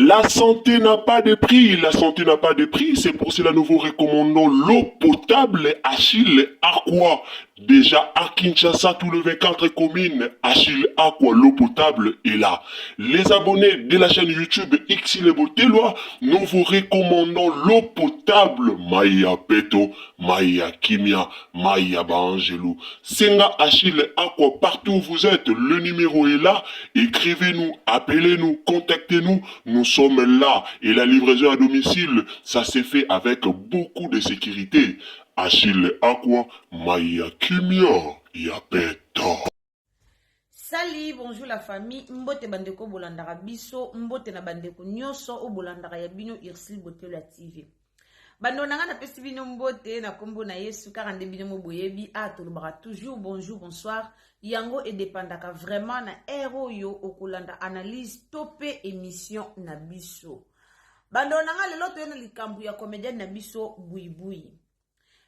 La santé n'a pas de prix, la santé n'a pas de prix, c'est pour cela nous vous recommandons l'eau potable Achille Aqua. Déjà à Kinshasa, tous les 24 communes, Achille Aqua, l'eau potable est là. Les abonnés de la chaîne YouTube Xile Botelwa, nous vous recommandons l'eau potable Maya Peto, Maya Kimia, Maya Baangelou. Senga Achille Aqua, partout où vous êtes, le numéro est là. Écrivez-nous, appelez-nous, contactez-nous. Nous sommes là. Et la livraison à domicile, ça s'est fait avec beaucoup de sécurité. Achille Aqua, Maya Kimia, Yapeta. Salut, bonjour la famille. Mbote bandeko bolandaka biso, mbote na bandeko nyonso oyo bolandaka ya bino Ursule Botelo ya TV. Bando na nga napesi bino mbote na kombo na Yesu kaka nde bino mo boyebi a tolobaka toujours bonjour bonsoir yango edepandaka vraiment na heure oyo okolanda analyse to pe émission na biso. Bando na nga lelo toye na likambo ya comedienne na biso Buibui.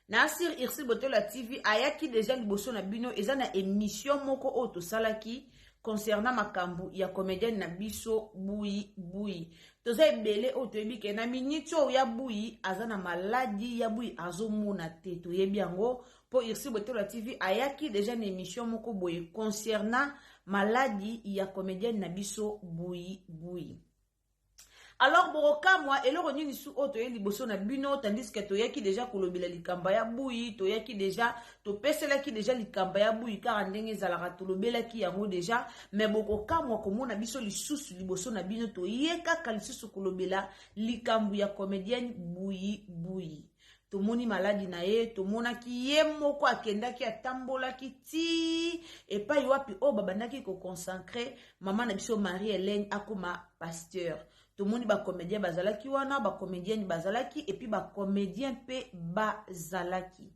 Na sur Ursule Botelo ya TV ayaki deja liboso na bino eza na émission moko oyo tosalaki concernant makambo ya comedienne na biso Buyi Buyi. Toza ebele oyo toyebi ke na minute oyo ya Buyi aza na maladi ya Buyi azomona te, toyebi yango po Ursule Botelo ya TV ayaki deja na émission moko boye concernant maladi ya comedienne na biso Buyi Buyi. Alors bokokamwa eloko nini su oyo toye liboso na bino, tandis que toyaki deja kolobela likambo ya Buyi, toyaki deja topeselaki deja likambo ya Buyi kaka ndenge ezalaka, tolobelaki yango deja, mais bokokamwa komona biso lisusu liboso na bino toye kaka lisusu kolobela likambo ya comedienne Buyi Buyi. Tomoni maladi na ye, tomonaki ye moko akendaki atambolaki ti epai wapi oyo babandaki kokonsacre mama na biso Marie-Hélène akoma pasteur. Tomoni ba comédien bazalaki wana, ba comédienne bazalaki et puis ba comédien pe bazalaki.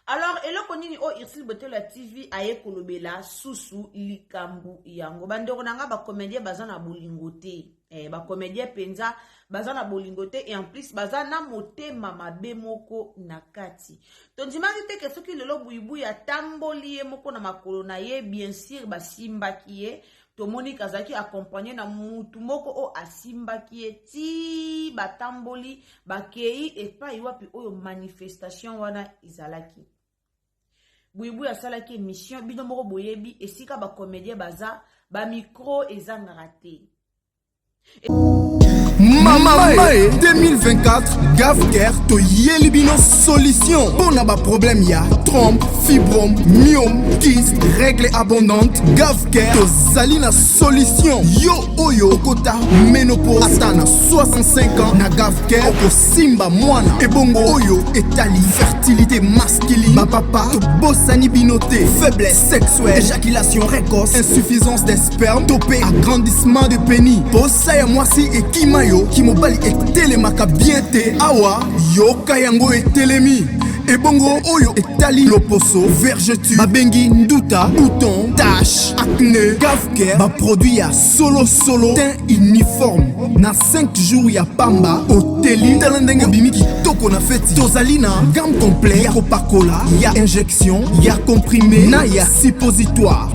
Alors eloko nini oyo Ursule Botelo ya TV aye kolobela susu likambo yango? Bandeko na nga ba comédien baza na bolingo te. Ba comédien penza baza na bolingo te et en plus baza na motema mabe moko na kati. Tondimaki te ke soki lelo Buibui atamboli ye moko na makolo na ye, bien sûr basimbaki ye. Tomoni kazalaki accompagné na mutu moko oyo asimbaki ye ti batamboli bakei epai wapi oyo manifestation wana ezalaki. Buibui asalaki émission, bino moko boyebi esika ba comédien baza, ba micro ezangaka te. Mama 2024 Gavcare toyeli bino solution mpona baproblème ya trompe, fibrome, myome, kyste, règle abondante. Gavcare tozali na solution. Yo oyo okota ménopause ata na 65 ans, na Gavcare okosimba mwana. Ebongo oyo etali fertilité masculine, bapapa tobosani bino te. Faiblesse sexuelle, éjaculation précoce, insuffisance des sperme to pe agrandissement de pénis, posa ya mwasi ekima yo, kimobali etelemaka bien te, awa yoka yango etelemi. Ebongo oyo etali loposo, vergeture babengi nduta, bouton, tache, acné, Gavcare baproduit ya solo solo, teint uniforme na 5 jours ya pamba oteli, tala ndenge obimi kitoko na feti. Tozali na gamme complet ya kopakola, ya injection, ya comprimé na ya suppositoire.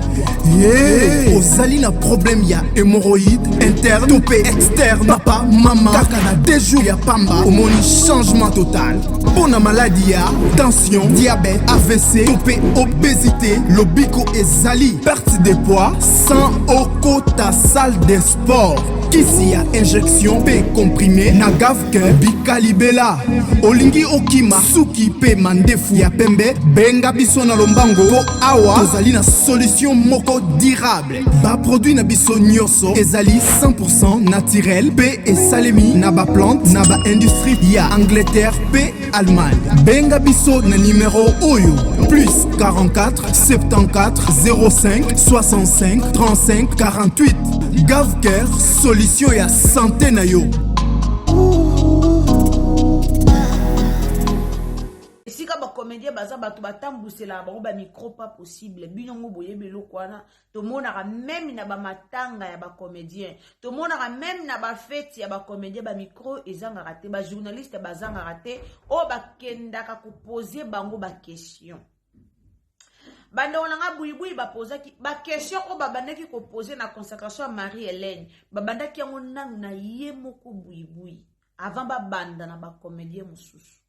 Hey, ozali na problème ya hémorroïde interne to pe externe, papa mama, kaka na 2 jours ya pamba omoni changement total. Mpo na maladi ya tension, diabète, AVC to pe obésité, lobiko ezali perte de poids sans okota salle de sport. Kisi ya injection pe comprimé na Gavcare bikalibela. Olingi okima suki pe mandefu ya pembe, benga biso na lombango po awa tozali na solution moko durable. Ba produit na biso nyonso ezali 100% naturel pe esalemi na ba plante na ba industrie ya Angleterre pe Allemagne. Benga biso na numero oyo plus 44 74 05 65 35 48. Gavcare, solution ya santé na yo. Esika ba comédien baza, bato batambuselaka bango ba micro pas possible. Bino ngo boyebi eloko wana, tomonaka même na ba matanga ya ba comédien, tomonaka même na ba fête ya ba comédien, ba micro ezangaka te, ba journaliste bazangaka te oyo bakendaka koposer bango ba question. Bandeko na nga, Buyibuyi bapozaki baquestion oyo babandaki kopose na consacration ya Marie Helène, babandaki yango nanu na ye moko Buyibuyi avant babanda na bacomédien mosusu.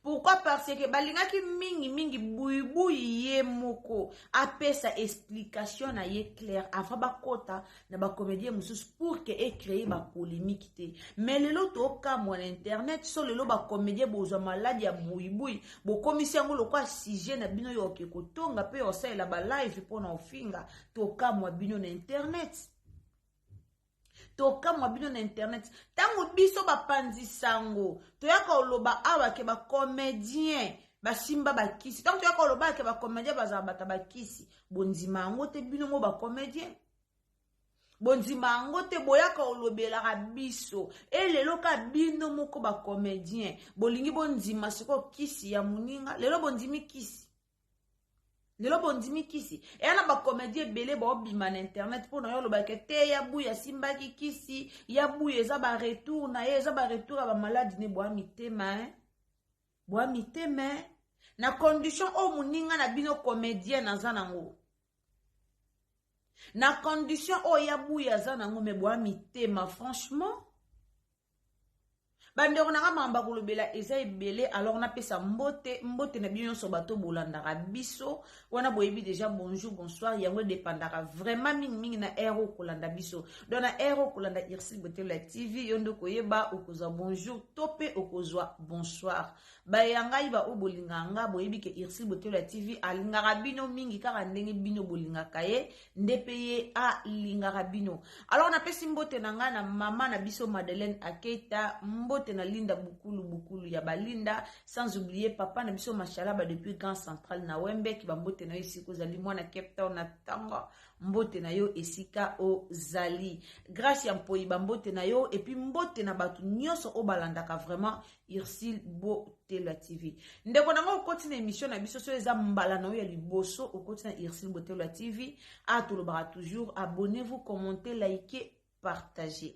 Pourquoi? Parce que balingaki mingi mingi Buyibuyi ye moko apesa explication na ye claire avant bakota na bacomédien mosusu, pour que ecréer bapolémique te. Mais lelo tokamwa na internet so lelo bacomédien bozwa maladi ya Buyibuyi, bokomisi yango lokola sujet na bino yo oke kotonga mpe osalela balive mpona ofinga. Tokamwa bino na internet, tokamwa bino na internet. Ntango biso bapanzi sango toyaka koloba awa ke bacomédien basimba bakisi, ntango toyaka koloba ke bacomédien bazala bato bakisi, bondima yango te. Bino mo bacomédien bondima yango te, boyaka olobelaka biso. E lelo ka bino moko bacomédien bolingi bondima sikoyo kisi ya moninga. Lelo bondimi kisi, lelo bondimi kisi. Eya na bacomédien ebele baobima na internet mpo na yo olobaka te ya Buyi asimbaki kisi ya Buyi, eza baretour na ye, eza baretour ya bamaladi ne. Bwa mitema, eh? Bwa mitema na condition oyo moninga na bino comédien aza nango, na condition oyo ya Buyi aza nango, me bwa mitema. Franchement, bandeko na nga, makambo kolobela eza ebele. Alors napesa mbote, mbote na bino nyonso bato bolandaka biso wana. Boyebi déjà, bonjour, bonsoir, yango edépendaka vraiment mingimingi na heure okolanda biso. Donc na heure okolanda Ursile Botelo ya TV, yo nde okoyeba okozwa bonjour to mpe okozwa bonsoir. Baya ngai baoyo bolingaka nga, boyebi ke Ursile Botelo ya TV alingaka bino mingi kaka ndenge bino bolingaka ye, nde mpe ye alingaka bino. Alors napesi mbote na ngai na mama na biso Madeleine Aketa, mbote na Linda Bukulu, Bukulu ya Balinda, sans oublier papa na biso Mashalaba depuis Grand Central na Wembek. Bambote na yo esika ozali, mwana Cape Town na ntango, mbote na yo esika ozali. Grâce ya Mpoi, bambote na yo. Et puis mbote na bato nyonso oyo balandaka vraiment Ursile Botelo TV. Ndeko nango, okoti na émission na biso so eza mbala na yo ya liboso okoti na Ursile Botelo TV a, tolobaka toujours: abonnez-vous, commentez, likez, partagez.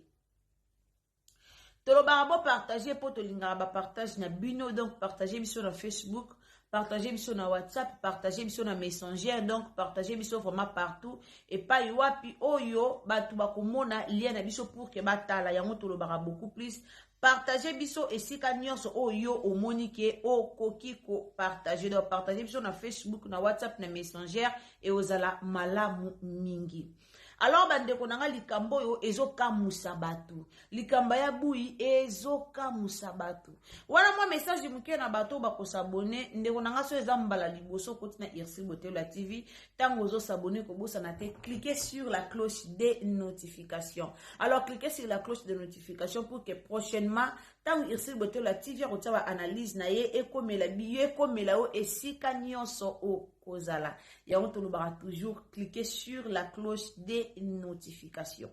Tolobaka bopartage mpo tolingaka bapartage na bino. Donc partage biso na Facebook, partage biso na WhatsApp, partage biso na Messenger, donc partage biso vraiment partout epai wapi oyo bato bakomona lien na biso pour ke batala yango. Tolobaka beaucoup plus partage biso esika nyonso oyo omoni ke okoki kopartage. Donc partage biso na Facebook, na WhatsApp, na Messenger, eozala malamu mingi. Alors bandeko na nga, likambo oyo ezokamusa bato, likambo ya Buyi ezokamusa bato wana. Mwa message moke na bato oyo bakos'abonner. Ndeko na nga, so eza mbala liboso okoti na Ursile Botelo ya TV, ntango ozos'abonner, kobosana te, cliquez sur la cloche de notification. Alors cliquez sur la cloche de notification pour que prochainement, ntango Ursile Botelo ya TV akotia baanalyse na ye, ekomela biyo, ekomela yo esika nyonso okozala. Yango tolobaka toujours: cliquez sur la cloche de notification.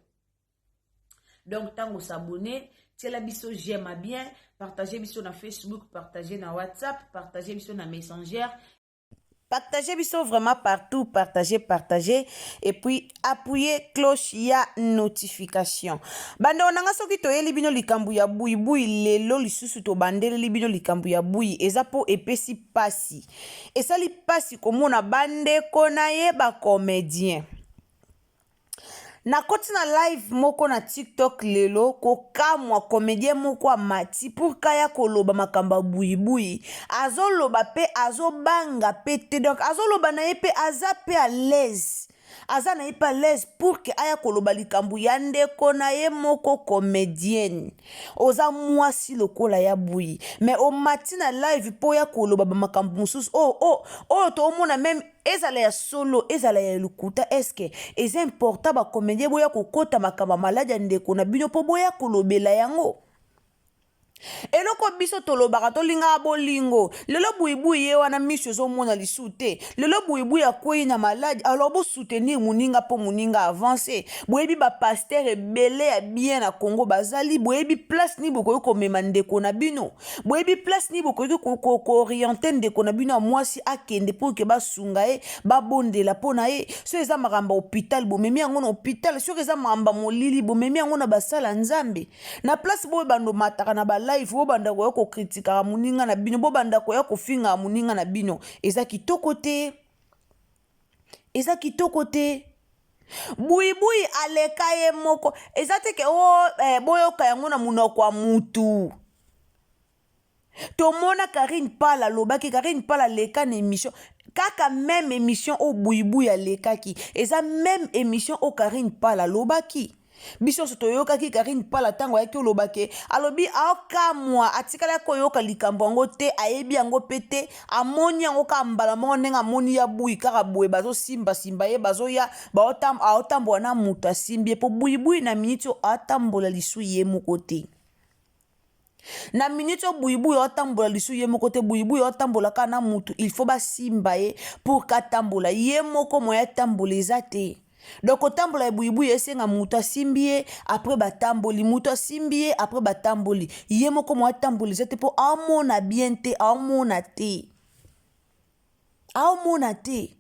Donc ntango s'abonner, tiela biso j'aime bien, partage biso na Facebook, partage na WhatsApp, partage biso na Messenger, partagez biso vraiment partout, partagez, partagez et puis appuyez cloche ya notification. Bandeko na nga, soki toyeli bino likambo ya Buyibuyi lelo lisusu, tobandeleli bino likambo ya Buyi, eza mpo epesi pasi, esali pasi komona bandeko na ye bacomédien. Nakoti na live moko na TikTok lelo, kokamwa, comédien moko amati pour kaya koloba makambo ya Buyibuyi. Azoloba mpe azobanga mpe te, donc azoloba na ye mpe aza mpe à l'aise, aza na ye mpe à l'aise pour ke aya koloba likambo ya ndeko na ye moko comédienne. Oza mwasi lokola ya Buyi, mais omati na live mpo oya koloba bamakambo mosusu oyo oyo oyo toomona, même ezala ya solo, ezala ya lokuta. Est-ce eza important bacomédien boya kokɔta makambo ya maladi ya ndeko na bino mpo boya kolobela yango? Eloko biso tolobaka, tolingaka bolingo. Lelo Buyibuyi ye wana miso ezomona lisu te. Lelo Buyibuyi akwei na maladi. Alors bosoutenir moninga mpo moninga avance. Boyebi bapasteur ebele ya bien na Congo bazali. Boyebi place nini bokoki komema ndeko na bino, boyebi place nini bokoki koorienter ndeko na bino ya mwasi akende mpo ke basunga ye, babondela mpo na ye. So eza makambo ya hôpital, bomemi yango na hôpital. Soki eza makambo ya molili, bomemi yango na basala Nzambe. Na place boyo bandomataka na balive. balive, bobanda koya kokritikaka moninga na bino, bobanda koya kofingaka moninga na bino, eza kitoko te, eza kitoko te. Buyibuyi aleka ye moko, eza te ke o oh, eh, boyoka yango na monoko ya mutu. Tomona Karine Pala alobaki, Karine Pala aleka na émission kaka meme émission oyo Buyibuyi alekaki, eza meme émission oyo Karine Pala alobaki. Biso nyonso toyokaki Karine Pala ntango ayaki oloba ke alobi aokamwa, atikalaki koyoka likambo yango te, ayebi yango mpe te, amoni yango kaka mbala moko ndenge amoni ya Buyi kaka boye bazosimbasimba ye, bazoya aotambola na moto asimbi ye, mpo Buyibuyi na miniti oyo atambola lisu ye moko te. Na minute oyo buyibuyi aotambola lisu ye moko te, buyibuyi aotambola kaka na mutu, il faut basimba ye pour katambola ye moko, moya atambola eza te. Donc kotambola ya buyibuyi esenga mutu asimbi ye, après batamboli, mutu asimbi ye, après batamboli, ye moko moya atambola eza te, mpo aomona bien te, aomona te, aomona te.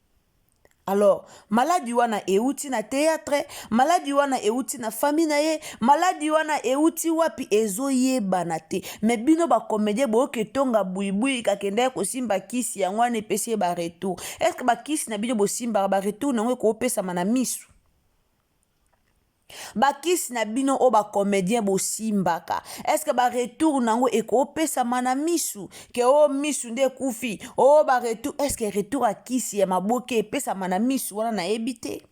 Alors maladi wana euti na théâtre, maladi wana euti na famille na ye, maladi wana euti wapi ezoyebana te. Me bino bacomédien boyoki etonga buibui kakendaki kosimba kisi yango wana epesi ye baretour. Estce bakisi na bino bosimbaka baretour na yango ekopesama na misu? Bakisi na bino oyo bacomédien bosimbaka, estce baretour na yango ekopesama na misu ke o oh, misu nde ekufi o oh, baretour? Estce retour ya kisi ya maboke epesama na misu wana? Nayebi te.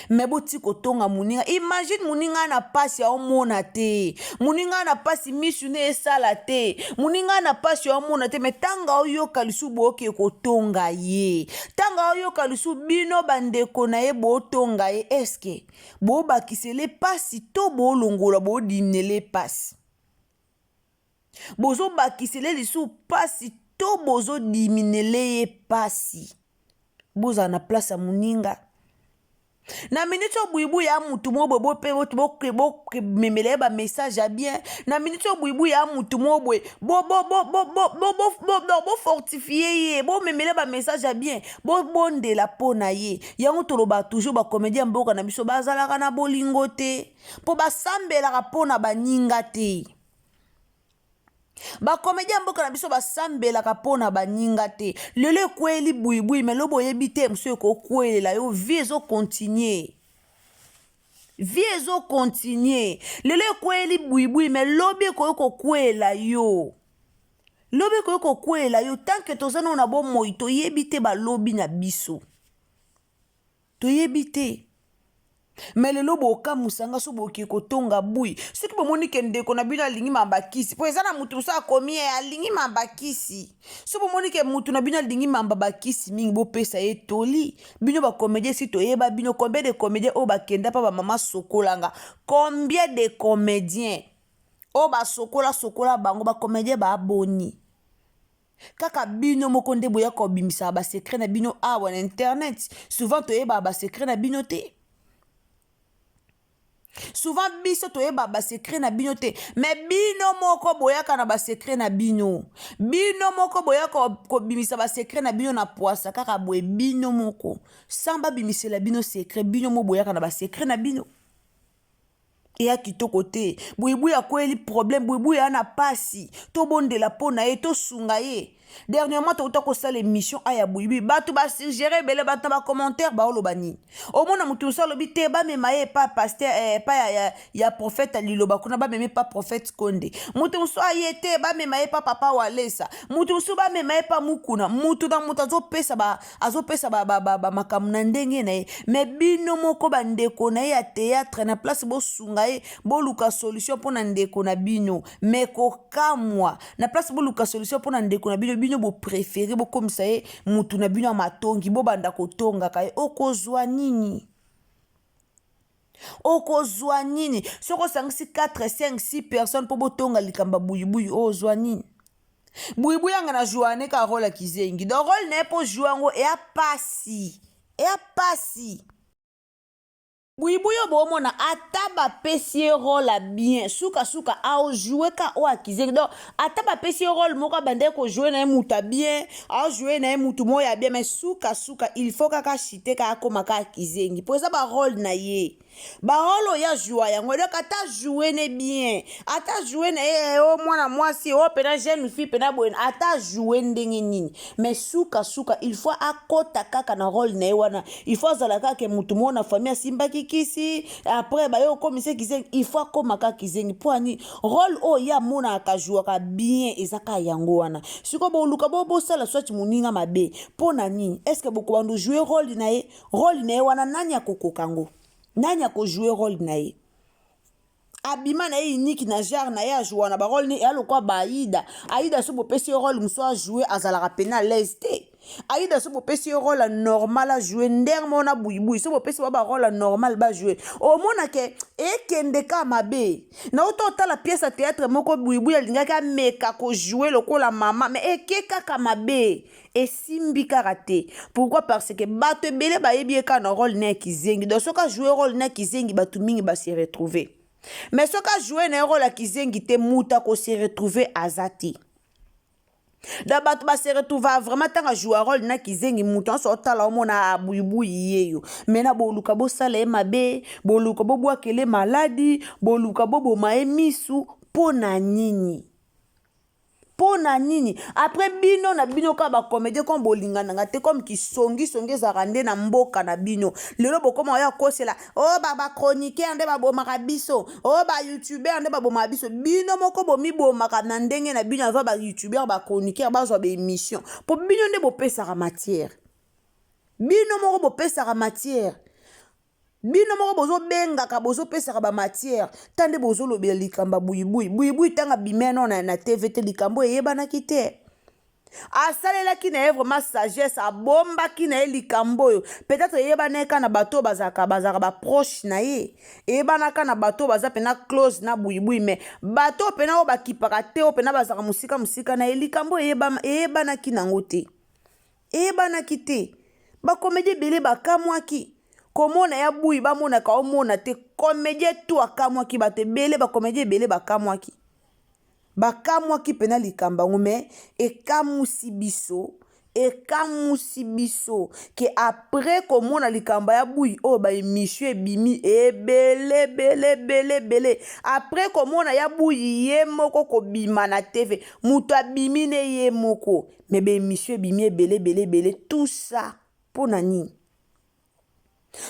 Me boti kotonga moninga. Imagine moninga na pasi aomona te, moninga na pasi misu nde esala te, moninga na pasi aomona te, me ntango aoyoka lisu boke kotonga ye, ntango aoyoka lisu bino bandeko na ye botonga ye, eske bobakisele pasi to bolongola bodimnele pasi? Bozobakisele lisu pasi to bozodiminele ye pasi? Bozala na place ya moninga na minute oyo buyibuyi ya mutu moko boye, bope bomemela ye bamessage ya bien. Na minute oyo buyibuyi ya mutu moko boye, bofortifie ye, bomemela bamessage ya bien, bobondela mpo na ye. Yango tolobaka toujours, bacomédien ya mboka na biso bazalaka na bolingo te, mpo basambelaka mpo na baninga te. Bakomedi ya mboka na biso basambelaka mpo na baninga te. Lelo ekweyeli buibui, me lobi oyebi te mosusu ekokwelela yo. Vie ezokontinue, vie ezokontinue. Lelo ekweyeli buibui, me lobi ekoki kokweyela yo, lobi ekoki kokweyela yo. Tanke toza nano na bomoi, toyebi te balobi na biso, toyebi te. Me lelo bokamwisa nga so boke kotonga bui. Soki bomoni ke ndeko na bino alingi mambakisi, mpo eza na motu mosusu akomi ye alingi mambakisi, so bomoni ke motu na bino alingi mamba bakisi mingi, bopesa ye toli. Bino bacomédien, si toyeba bino combien de comédien oyo bakenda mpa bamama sokolanga, combien de comédien oyo basokola sokola bango, bacomédien baboni kaka bino moko nde boya kobimisaka basecret na bino awa na internet. Souvent toyebaka basecret na bino te, souvent biso toyebaka basecret na bino te, me bino moko boyaka na basecret na bino, bino moko boyaka kobimisa basecret na bino na pwasa kaka boye, bino moko sans babimisela bino secret, bino mo boyaka na basecret na bino. Eya kitoko te. Buyibuyi akweyeli problème, buyibuyi aya na pasi, tobondela mpo na ye, tosunga ye. Dernièrement touta kosala émission aya buyibuyi, bato basuggere ebele, bato na bacommentaire baoloba nini? Omona moto mosusu alobi te bamema ye epa pasteur, epa ya, ya, ya prophète ya liloba kuna, bamema epa prophète Konde. Moto mosusu aye te bamema ye epa papa Walesa, moto mosusu bamema ye epa Mukuna. Moto na moto azopesa ba azopesa ba, ba, ba, ba makambo na ndenge na ye. Me bino moko bandeko na ye ya théâtre, na place bosunga ye, boluka solution mpo na ndeko na bino, me kokamwa, na place boluka solution mpo na ndeko na bino, bino boprefere bokomisa ye mutu na bino ya matongi, bobanda kotongaka ye. Okozwa nini? Okozwa nini soki osangisi 4 5 6 personnes mpo botonga likambo ya buyibuyi? Ozwa nini? Buyibuyi anga na joine ka role ya kizengi, donc role na ye mpo joue yango eya pasi, eya pasi. Buyibuyi oyo boomona ata bapesi ye role ya bien sukasuka aojoue ka oyo akizeki donc ata bapesi ye role moko abandaki kojoue na ye moto ya bien aojoue na ye motu moko ya bien mais sukasuka il faut kaka chite kaka akoma kaka kizengi mpo eza barole na ye barole oyo ajoua yango donc ata joue ne bien ata joue na ye o mwana mwasi o mpena jeune fille mpena boye ata joue ndenge nini mais sukasuka il faut akota kaka na role na ye wana il faut azala kaka ke mutu moko na famille asimbaki kisi après baye okomisa kizengi il faut akoma kaka kizengi mpo ani role oyo ye amonaka ajouaka bien eza kaka yango wana sikoyo boluka bo bosala soit moninga mabe mpo na nini est ce que bokobanda ojoue role na ye role na ye wana nani akokoka yango nani akojoue role na ye abima na ye unique na genre na ye ajoua na barole ne eya lokwa ba aida aida so bopesi ye role mosusu ajoue azalaka pena alaise te aida so bopesi ye role ya normal ajoue ndenge moko na buibui so bopesi ba barole ya normal bajoue omona ke ekende ka mabe nauta otala pièce ya théâtre moko buibui alingaki ameka kojoue lokola mama mais eke kaka mabe esimbi kaka te pourquoi parce que bato ebele bayebi ye kaka na role na ya kizengi donc soki ajoue role na ya kizengi bato mingi base retrouve mais soki ajoue na ye role ya kizengi te moto akose retrouve aza te donc bato base retrouva vraiment ntango ajoua role na kizengi moto nyonso otala omona abuyibuyi yeyo mena boluka bosala ye mabe boluka bobwakele maladi boluka boboma ye misu mpo na nini mpo na nini après bino na bino kaka bacomédien comme bolingananga te comme kisongisongi ezalaka nde na mboka na bino lelo bokoma oya kosela o oh, bachroniqueur nde babomaka biso o oh, bayoutubeur nde babomaka biso bino moko bomibomaka na ndenge na bino avant bayoutubeur bachroniqueur bazwa baémission mpo bino nde bopesaka matière bino moko bopesaka matière bino moko bozobengaka bozopesaka bamatière ta nde bozolobela likambo ya buyibuyi buyibuyi ntango abimeno na, na tv te likambo eyebanaki te asalelaki na ye vraiment sagesse abombaki na ye likambo oyo peut-être eyebanaki kaka na bato oyo bazalaka bazalaka baproche na ye eyebanaka na bato oyo baza mpena close na buyibuyi mais bato oyo mpena oyo bakipaka te oyo mpena bazalaka mosika mosika na ye likambo eyebanaki nango te Eyebanaki te. Ba comedien ebele bakamwaki komona ya buyi bamonaka omona te comedien tout akamwaki bato ebele ba comedien ebele bakamwaki bakamwaki mpena likambo yango me ekamusi biso ekamusi biso ke après komona likambo ya buyi oyo ba emission ebimi ebele ebele ebele ebele après komona ya buyi ye moko kobima na tv moto abimi ne ye moko mais ba emission ebimi ebele ebele ebele tout ça mpo na nini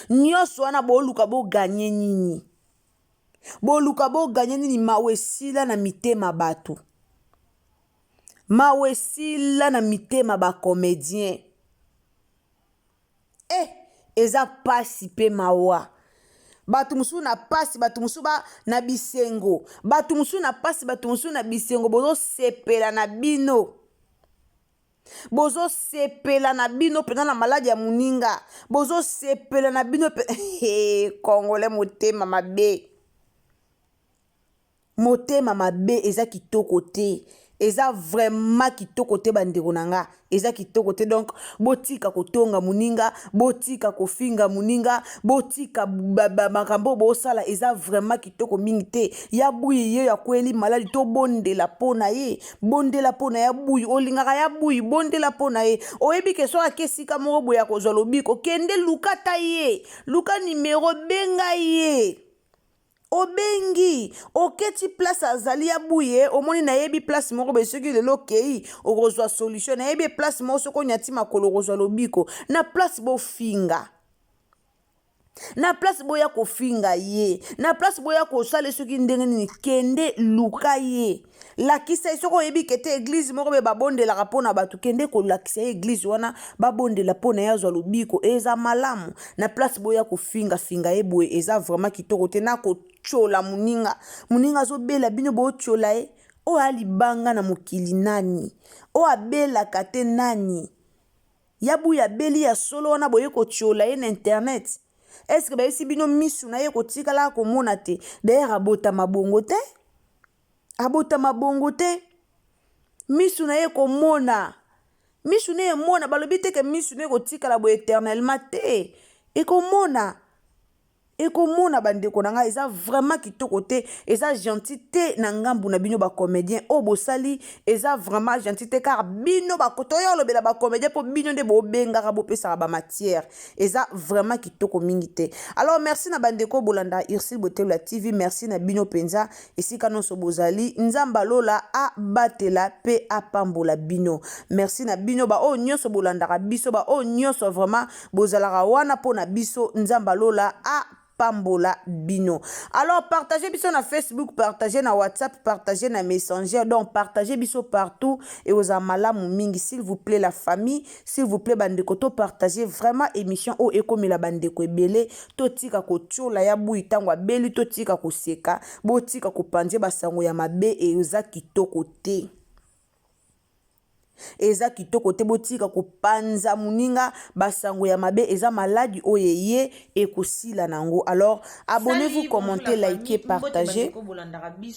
nyonso wana boluka boganye nini boluka boganye nini mawa esila na mitema bato mawa esila na mitema bacomédien eh eza pasi pe mawa bato mosusu na pasi bato mosusu ba na bisengo bato mosusu na pasi bato mosusu na bisengo bozosepela na bino bozosepela na bino mpenza na maladi ya moninga bozosepela na bino mpe congolais motema mabe Motema mabe eza kitoko te eza vraiment kitoko te bandeko na nga eza kitoko te donc botika kotonga moninga botika kofinga moninga botika makambo oyo bosala eza vraiment kitoko mingi te ya buyi ye akweli maladi tobondela mpo na ye bondela mpo na ya buyi olingaka ya buyi bondela mpo na ye oyebi ke soki ake esika moko boye akozwa lobiko kende luka ata ye luka nimero benga ye Obengi oketi place azali ya buye omoni nayebi place moko boye soki lelo okei okozwa solution nayebi place moko soki onyati makolo okozwa lobiko na place bofinga na place boya kofinga ye na place boya kosala soki ndenge nini kende luka ye lakisa ye soki oyebi ke te eglize moko be babondelaka mpo na bato kende kolakisa ye eglize wana babondela mpo na ye azwa lobiko eza malamu na place boya kofingafinga ye boye eza vraiment kitoko te na kotyola moninga moninga azobela bino botyola ye oyo alibanga na mokili nani oyo abelaka te nani ya buya abeli ya solo wana boye kotyola ye na internet eske bayebisi bino misu na ye kotikalaka komona te d'ailleurs abotama bongo te abotama bongo te misu na ye ekomona misu na ye emona balobi te ke misu na ye ekotikala boye eternellement te ekomona. Ekomona ba ndeko na ngai eza vraiment kitoko te, eza gentil te na ngambu na bino ba comediens oyo bosali eza vraiment gentil te car bino ba toya olobela ba comediens po bino nde bobengaka bopesaka ba matière eza vraiment kitoko mingi te. Alors merci na ba ndeko bolanda Ursule Botelo ya TV, merci na bino penza esika nionso bozali, Nzambe lola abatela pe apambola bino. Merci na bino ba oyo nionso bolandaka biso, ba oyo nionso vraiment Bozalaka wana pona biso nzambe ya lola a pambola bino. Alors partagez biso na Facebook, partagez na WhatsApp, partagez na Messenger, donc partagez biso partout et oza malamu mingi s'il vous plaît la famille, s'il vous plaît bandeko to partagez vraiment émission oyo ekomela bandeko ebele, totika kotiola ya buyi tango abeli, totika koseka, botika kopanze basango ya mabe eza kitoko te. Eza kitoko te botika kopanza muninga basango ya mabe eza maladi oyo eye ekosila nango alors abonnez-vous commentez likez partagez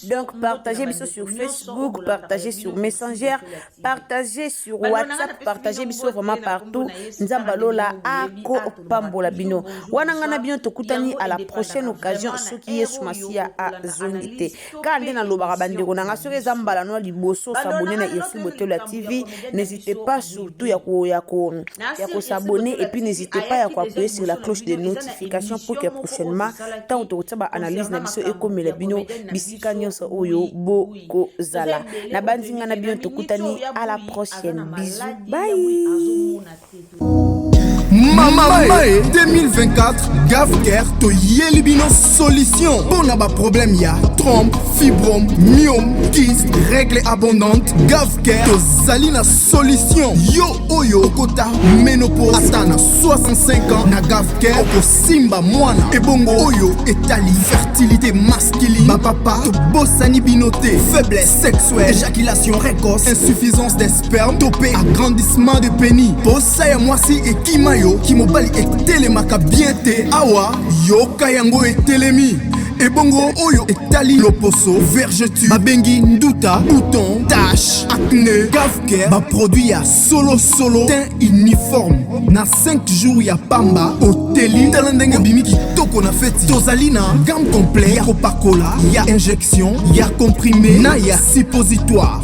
donc partagez biso sur Facebook partagez sur Messenger partagez sur WhatsApp partagez biso vraiment partout Nzambe alola akopambola bino wana nga na bino tokutani à la prochaine occasion soki Yesu Masiya azongi te Kaka nde nalobaka bandeko na nga soki eza mbala no liboso s'abonner na Ursule Botelo ya TV n'hésitez pas surtout ya ko ya ko ya ko s'abonner et puis n'hésitez pas ya ko appuyer sur la cloche de notification pour que prochainement ntango tokotia ba analyse na biso ekomela bino bisika nyonso oyo bokozala na banzi nga na bino tokutani à la prochaine bisous bye. Mama 2024 Gavcare toyeli bino solution mpo na baproblème ya trompe, fibrome, myome, kyste, règle abondante. Gavcare tozali na solution. Yo oyo okota ménopause ata na 65 ans, na Gavcare okosimba mwana. Ebongo oyo etali fertilité masculine, bapapa tobosani bino te. Faiblesse sexuelle, éjaculation précoce, insuffisance des sperme to mpe agrandissement de pénis, posa ya mwasi ekima yo, kimobali etelemaka bien te, awa yoka yango etelemi. Ebongo oyo etali loposo, vergeture babengi nduta, bouton, tache, acné, Gavcare baproduit ya solo solo, teint uniforme na 5 jours ya pamba oteli, tala ndenge obimi kitoko na feti. Tozali na gamme complet ya kopakola, ya injection, ya comprimé na ya suppositoire.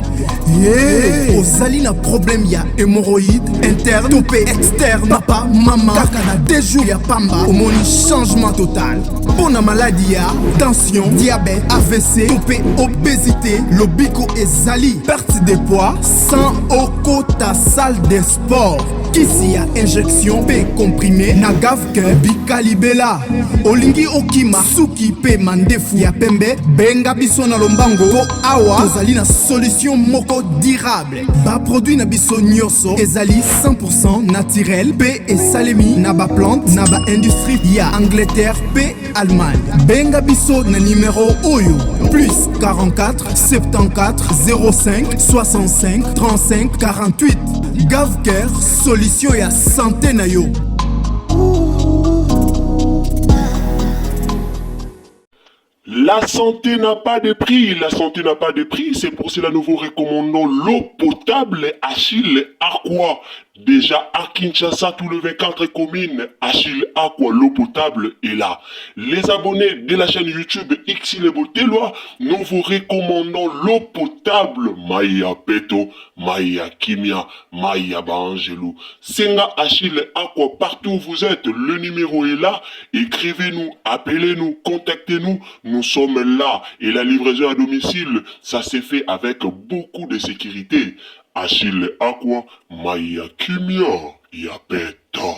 Yeah. Ozali na problème ya hémorroïde interne to mpe externe, papa mama, kaka na 2 jours ya pamba omoni changement total. Mpo na maladi ya tension, diabète, AVC to mpe obésité, lobiko ezali perte de poids sans okota salle de sport. Kisi ya injection mpe comprimé na Gavcare bikalibela. Olingi okima suki mpe mandefu ya pembe, benga biso na lombango mpo awa tozali na solution moko durable. Baproduit na biso nyonso ezali 100% naturel mpe esalemi na baplante na baindustrie ya Angleterre mpe Allemagne. Benga biso na numero oyo plus 44 74 05 65 35 48. Gavcare, solution ya santé na yo. La santé n'a pas de prix, la santé n'a pas de prix, c'est pour cela nous vous recommandons l'eau potable Achille Aqua. Déjà à Kinshasa, tout le 24 communes, Achille Aqua, l'eau potable est là. Les abonnés de la chaîne YouTube Xile Botelwa, nous vous recommandons l'eau potable Maya Peto, Maya Kimia, Maya Baangelou. Senga Achille Aqua, partout où vous êtes, le numéro est là. Écrivez-nous, appelez-nous, contactez-nous. Nous sommes là. Et la livraison à domicile, ça s'est fait avec beaucoup de sécurité. Achille Aqua, Maya Kimia, Yapeto.